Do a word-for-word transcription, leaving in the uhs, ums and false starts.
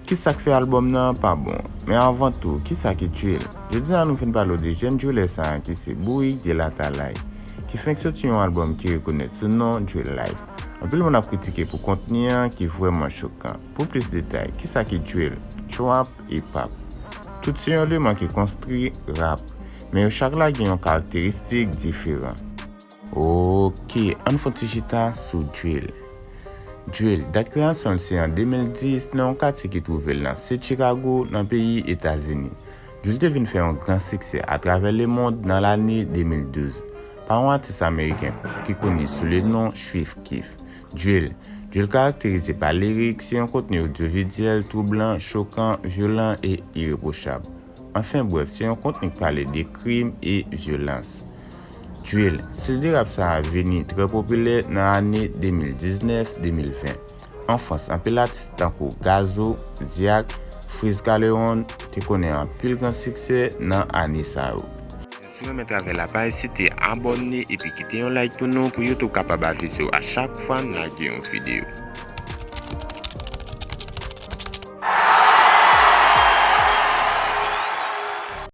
Kisa k fè albòm nan pa bon? Men anvan tou, kisa ki drill? Jodi a nou vin pale w de jèn driller sa a ki se Bourik de Latalay, ki fenk soti yon albòm ki rekonèt sou non Drill Life. Anpil moun ap kritike pou kontni an ki vrèman chokan. Pou plis detay, kisa ki drill, trap, hip hop? Tout se yon eleman ki konstwi rap, men yo chak la gen yon karakteristik diferan. Ok, ann fè yon ti chita sou drill. Drill, dat kreyasyon l se an de mil dis nan yon katye ki twouve l nan Sid Chicago, nan peyi Etazini. Drill te vin fè yon gran siksè atravè lemond nan lane de mil douz pa yon atis ameriken ki koni sou le non Chief Keef. Drill, drill karakterize pa lirik, se yon kontni odyovizyèl, twoublan, chokan, vyolan e irepwochab. Anfen brèf, se yon kontni k pale de krim e vyolans. Drill, stil de rap sa a vini trè popilè nan ane de mil diznèf, de mil ven. An Frans, anpil atis tankou Gazo, Diak, Freeze Callejón te konnen anpil gran siksè nan ane sa yo. Si w renmen travay la, pa ezite abòne epi kite yon like pou nou, pou YouTube kapab avize w a chak fwa n lage yon videyo.